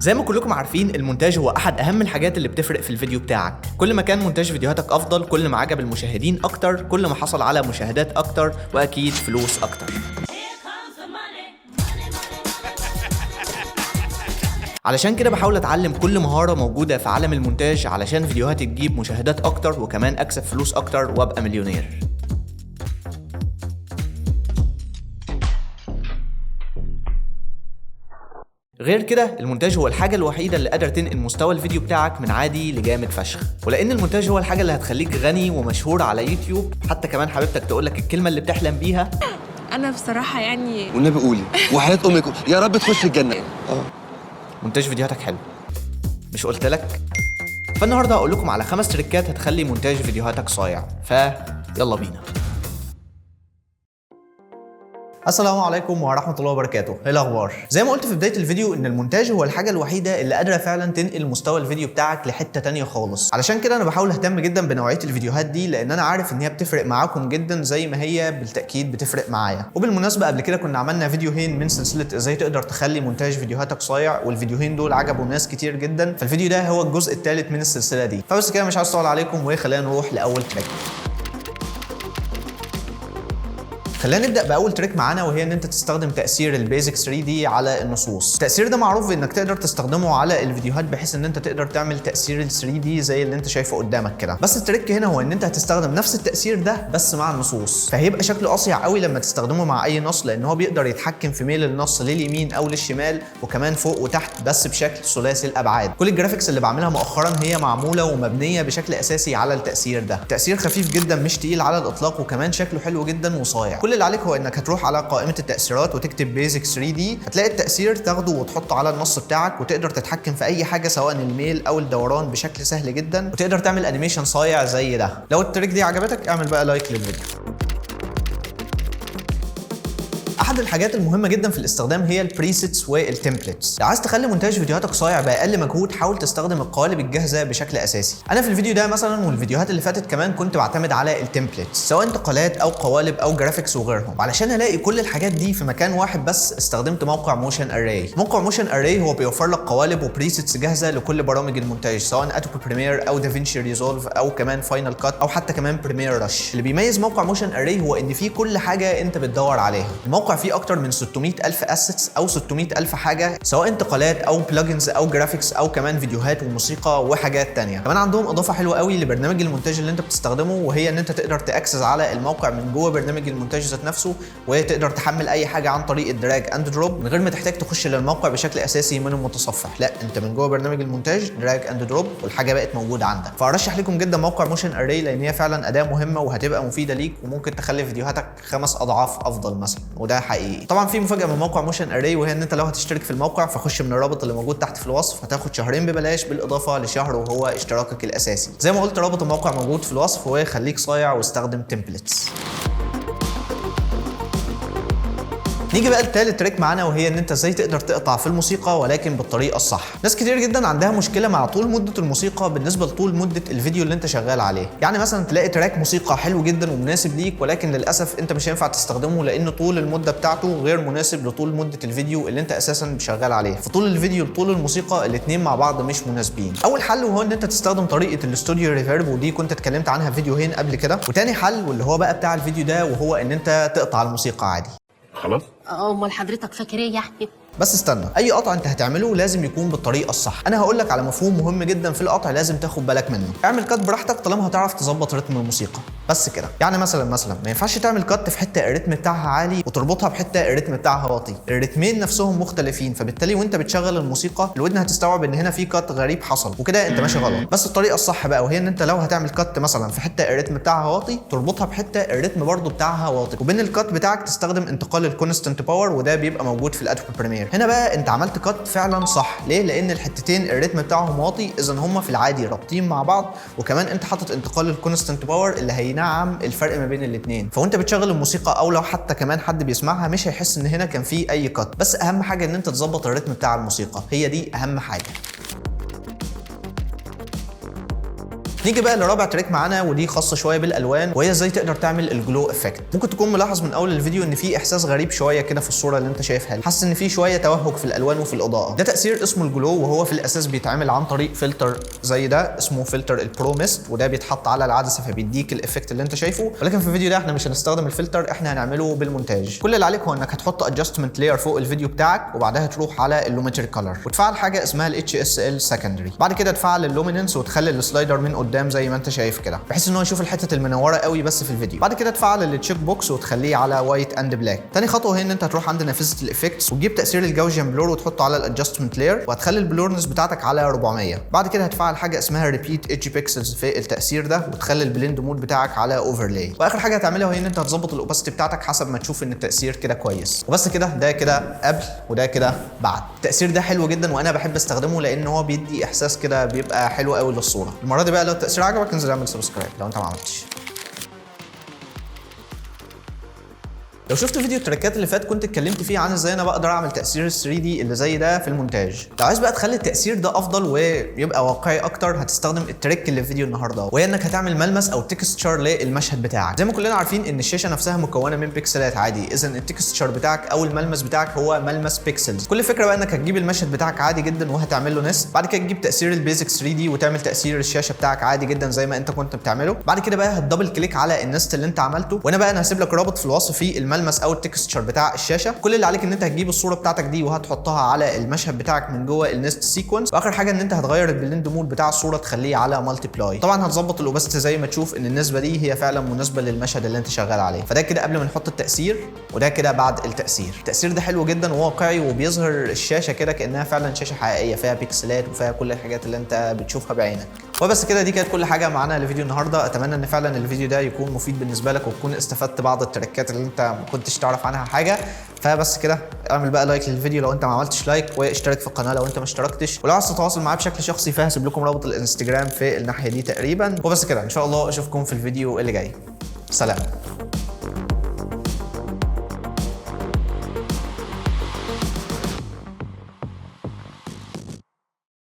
زي ما كلكم عارفين، المونتاج هو احد اهم الحاجات اللي بتفرق في الفيديو بتاعك. كل ما كان مونتاج فيديوهاتك افضل، كل ما عجب المشاهدين اكتر، كل ما حصل على مشاهدات اكتر، واكيد فلوس اكتر. علشان كده بحاول اتعلم كل مهارة موجودة في عالم المونتاج علشان فيديوهاتي تجيب مشاهدات اكتر، وكمان اكسب فلوس اكتر وابقى مليونير. غير كده المونتاج هو الحاجة الوحيدة اللي قادرة تنقل مستوى الفيديو بتاعك من عادي لجامد فشخ. ولأن المونتاج هو الحاجة اللي هتخليك غني ومشهور على يوتيوب، حتى كمان حبيبتك تقولك الكلمة اللي بتحلم بيها. أنا بصراحة يعني والنبي قولي وحياة أمك يا رب تخش الجنة. مونتاج فيديوهاتك حلو، مش قلت لك؟ فالنهارده هقول لكم على 5 تريكات هتخلي مونتاج فيديوهاتك صايع، فيلا بينا. السلام عليكم ورحمة الله وبركاته، ايه الأخبار؟ زي ما قلت في بداية الفيديو إن المونتاج هو الحاجة الوحيدة اللي قادرة فعلا تنقل مستوى الفيديو بتاعك لحتة تانية خالص. علشان كده أنا بحاول أهتم جدا بنوعية الفيديوهات دي، لأن أنا عارف إن هي بتفرق معاكم جدا زي ما هي بالتأكيد بتفرق معايا. وبالمناسبة قبل كده كنا عملنا فيديوهين من سلسلة إزاي تقدر تخلي مونتاج فيديوهاتك صايع، والفيديوهين دول عجبوا ناس كتير جدا، فالفيديو ده هو الجزء الثالث من السلسلة دي. فبس كده مش عايز أطول عليكم، وخلينا نروح لأول trick. خلينا نبدا باول trick معانا، وهي ان انت تستخدم تاثير ال basic 3D على النصوص. التاثير ده معروف بانك تقدر تستخدمه على الفيديوهات بحيث ان انت تقدر تعمل تاثير ال 3D زي اللي انت شايفه قدامك كده. بس ال trick هنا هو ان انت هتستخدم نفس التاثير ده بس مع النصوص، فهيبقى شكله اصيع قوي لما تستخدمه مع اي نص، لان هو بيقدر يتحكم في ميل النص لليمين او للشمال وكمان فوق وتحت، بس بشكل ثلاثي الابعاد. كل ال graphics اللي بعملها مؤخرا هي معمولة ومبنيه بشكل اساسي على التاثير ده. تاثير خفيف جدا، مش تقيل على الاطلاق، وكمان شكله حلو جدا وصايع. كل اللي عليك هو انك هتروح على قائمة التاثيرات وتكتب basic 3D، هتلاقي التاثير تاخده وتحطه على النص بتاعك، وتقدر تتحكم في اي حاجة سواء الميل او الدوران بشكل سهل جدا، وتقدر تعمل animation صايع زي ده. لو ال trick دي عجبتك اعمل بقى like للفيديو. احد الحاجات المهمة جدا في الاستخدام هي ال presets وال templates. لو عايز تخلي مونتاج فيديوهاتك صايع باقل مجهود، حاول تستخدم القوالب الجاهزة بشكل اساسي. انا في الفيديو ده مثلا والفيديوهات اللي فاتت كمان كنت بعتمد على ال templates، سواء انتقالات او قوالب او graphics وغيرهم. وعلشان الاقي كل الحاجات دي في مكان واحد بس استخدمت موقع Motion Array. موقع Motion Array هو بيوفر لك قوالب و presets جاهزة لكل برامج المونتاج، سواء Adobe Premiere او DaVinci Resolve او كمان Final Cut او حتى كمان Premiere Rush. اللي بيميز موقع Motion Array هو ان فيه كل حاجة انت بتدور عليها. الموقع فيه اكتر من 600 الف assets او 600 الف حاجة، سواء انتقالات او plugins او graphics او كمان فيديوهات وموسيقى وحاجات تانية. كمان عندهم اضافه حلوة قوي لبرنامج المونتاج اللي انت بتستخدمه، وهي ان انت تقدر ت access على الموقع من جوه برنامج المونتاج ذات نفسه، وتقدر تحمل اي حاجة عن طريق ال drag and drop من غير ما تحتاج تخش للموقع بشكل اساسي من المتصفح. لا، انت من جوه برنامج المونتاج drag and drop والحاجة بقت موجودة عندك. فارشح لكم جدا موقع Motion Array، لان هي فعلا اداه مهمة وهتبقى مفيدة ليك، وممكن تخلي فيديوهاتك 5 اضعاف افضل مثلا، وده حقيقي. طبعا في مفاجاة من موقع Motion Array، وهي ان انت لو هتشترك في الموقع فخش من الرابط اللي موجود تحت في الوصف، هتاخد شهرين ببلاش بالاضافة لشهر وهو اشتراكك الاساسي. زي ما قلت رابط الموقع موجود في الوصف، وخليك صايع واستخدم templates. نيجي بقى لتالت trick معانا، وهي ان انت ازاي تقدر تقطع في الموسيقى ولكن بالطريقة الصح. ناس كتير جدا عندها مشكلة مع طول مده الموسيقى بالنسبة لطول مده الفيديو اللي انت شغال عليه. يعني مثلا تلاقي track موسيقى حلو جدا ومناسب ليك، ولكن للاسف انت مش هينفع تستخدمه لان طول المدة بتاعته غير مناسب لطول مده الفيديو اللي انت اساسا شغال عليه. فطول الفيديو لطول الموسيقى الاثنين مع بعض مش مناسبين. اول حل وهو ان انت تستخدم طريقه ال studio reverb، ودي كنت اتكلمت عنها في فيديوهين قبل كده. وتاني حل واللي هو بقى بتاع الفيديو ده، وهو ان انت تقطع الموسيقى عادي. خلاص؟ امال حضرتك فاكر ايه يعني؟ بس استنى، اي قطع انت هتعمله لازم يكون بالطريقة الصح. انا هقول لك على مفهوم مهم جدا في القطع لازم تاخد بالك منه. اعمل cut براحتك طالما هتعرف تظبط رتم الموسيقى، بس كده. يعني مثلا ما ينفعش تعمل cut في حتة الريتم بتاعها عالي وتربطها بحته الريتم بتاعها واطي. الريتمين نفسهم مختلفين، فبالتالي وانت بتشغل الموسيقى الودن هتستوعب ان هنا في cut غريب حصل، وكده انت ماشي غلط. بس الطريقة الصح بقى وهي ان انت لو هتعمل cut مثلا في حتة الريتم بتاعها واطي تربطها بحته الريتم برده بتاعها واطي، وبين ال cut بتاعك تستخدم انتقال ال constant power، وده بيبقى موجود في ال Adobe Premiere. هنا بقى انت عملت cut فعلا صح. ليه؟ لان الحتتين الريتم بتاعهم واطي، اذا هم في العادي رابطين مع بعض، وكمان انت حاطط انتقال ال constant power اللي هينعم الفرق ما بين الاثنين. فوانت بتشغل الموسيقى او لو حتى كمان حد بيسمعها مش هيحس ان هنا كان في اي cut. بس اهم حاجة ان انت تظبط الريتم بتاع الموسيقى، هي دي اهم حاجة. نيجي بقى لرابع trick معانا، ودي خاصة شوية بالالوان، وهي ازاي تقدر تعمل ال glow effect. ممكن تكون ملاحظ من اول الفيديو ان في احساس غريب شوية كده في الصورة اللي انت شايفها، حاسس ان في شوية توهج في الالوان وفي الاضاءه. ده تاثير اسمه ال glow، وهو في الاساس بيتعمل عن طريق فلتر زي ده اسمه فلتر ال Pro Mist، وده بيتحط على العدسة فبيديك ال effect اللي انت شايفه. ولكن في الفيديو ده احنا مش هنستخدم الفلتر، احنا هنعمله بالمونتاج. كل اللي عليك هو انك هتحط adjustment layer فوق الفيديو بتاعك، وبعدها تروح على ال Lumetri Color وتفعل حاجة اسمها ال HSL secondary. بعد كده تفعل ال luminance وتخلي ال slider من قدام زي ما انت شايف كده، بحيث ان هو يشوف الحتة المنورة قوي بس في الفيديو. بعد كده تفعل ال check box وتخليه على white and black. تاني خطوة هي ان انت هتروح عند نافذة ال effects وتجيب تاثير ال Gaussian blur وتحطه على ال adjustment layer، وهتخلي ال blurness بتاعتك على 400. بعد كده هتفعل حاجة اسمها repeat edge pixels في التاثير ده، وتخلي ال blend mode بتاعك على overlay. واخر حاجة هتعملها هي ان انت هتظبط ال opacity بتاعتك حسب ما تشوف ان التاثير كده كويس. وبس كده، ده كده قبل وده كده بعد. التاثير ده حلو جدا وانا بحب استخدمه لان هو بيدي احساس كده بيبقى حلو قوي للصوره. المرة دي بقى لو التاثير عجبك انزل اعمل subscribe لو انت ما عملتش. لو شفت فيديو التريكات اللي فات كنت اتكلمت فيه عن ازاي انا بقدر اعمل تاثير 3D اللي زي ده في المونتاج. لو عايز بقى تخلي التاثير ده افضل ويبقى واقعي اكتر هتستخدم ال trick اللي في فيديو النهارده، وهي انك هتعمل ملمس او texture للمشهد بتاعك. زي ما كلنا عارفين ان الشاشة نفسها مكونة من بيكسلات عادي، اذا ال texture بتاعك او الملمس بتاعك هو ملمس pixels. كل فكرة بقى انك هتجيب المشهد بتاعك عادي جدا وهتعمل له nest، بعد كده تجيب تاثير ال basic 3D وتعمل تاثير الشاشة بتاعك عادي جدا زي ما انت كنت بتعمله. بعد كده بقى هت double click على ال nest اللي انت عملته، وانا بقى انا هسيب لك رابط في الوصف في الملمس او ال texture بتاع الشاشه. كل اللي عليك ان انت هتجيب الصورة بتاعتك دي وهتحطها على المشهد بتاعك من جوه ال nest sequence. واخر حاجة ان انت هتغير ال blend mode بتاع الصورة تخليه على multiply. طبعا هتظبط ال opacity زي ما تشوف ان النسبة دي هي فعلا مناسبة للمشهد اللي انت شغال عليه. فده كده قبل ما نحط التاثير، وده كده بعد التاثير. التاثير ده حلو جدا وواقعي وبيظهر الشاشة كده كانها فعلا شاشة حقيقية فيها بيكسلات وفيها كل الحاجات اللي انت بتشوفها بعينك. وبس كده، دي كانت كل حاجة معانا لفيديو النهارده. اتمنى ان فعلا الفيديو ده يكون مفيد بالنسبة لك وتكون استفدت بعض التريكات اللي انت ما كنتش تعرف عنها حاجة. فبس كده، اعمل بقى like للفيديو لو انت ما عملتش like، واشترك في القناة لو انت ما اشتركتش، ولو عايز تتواصل معايا بشكل شخصي فهسيب لكم رابط الانستجرام في الناحية دي تقريبا. وبس كده، ان شاء الله اشوفكم في الفيديو اللي جاي. سلام.